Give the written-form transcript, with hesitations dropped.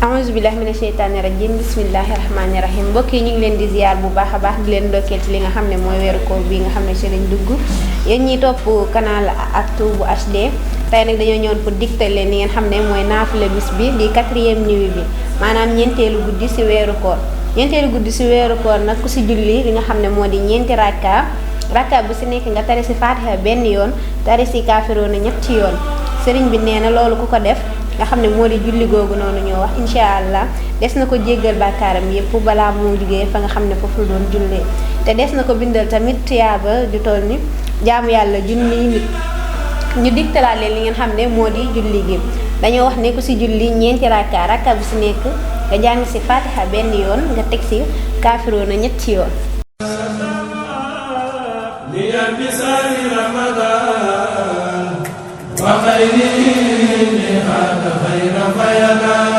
a'uuzu billahi mina sheytaani rajim bismillahi rahmaani rahim mbokk yi ñu ngi leen di ziar bu baax a baax di leen ndokkeel ci li nga xam ne mooy weeru koor bi nga xam ne ci lañ dugg yéen ñi topp canal Actu bu HD tey nag dañoo ñëwoon pour dicter leen li ngeen xam ne mooy naafila bis bi di 4e nuit bi maanaam ñeenteelu guddi ci weeru koor ñeenteelu guddi ci weeru koor nag ku ci julli li nga xam ne moo di ñeenti rakka bu ci nekk nga tari ci Fatiha benn yoon tari ci Kaafiruuna ñetti yoon sëriñ bi nee na loolu ku ko def nga xam ne moo di julli googu noonu ñoo wax incha allah des na ko jéggal bàkkaaram yépp balaa moo jugee fa nga xam ne foofu la doon jullee te des na ko bindal tamit tiyaaba ju toll ni jaamu yàlla junni nit ñu digtalaat leen li ngeen xam ne moo di julli gi dañoo wax ne ku ci julli ñeenti rakka bu ci nekk nga jàng ci Fatiha benn yoon nga teg ci Kaafiruuna ñetti yoon وخير هذا خير فيدا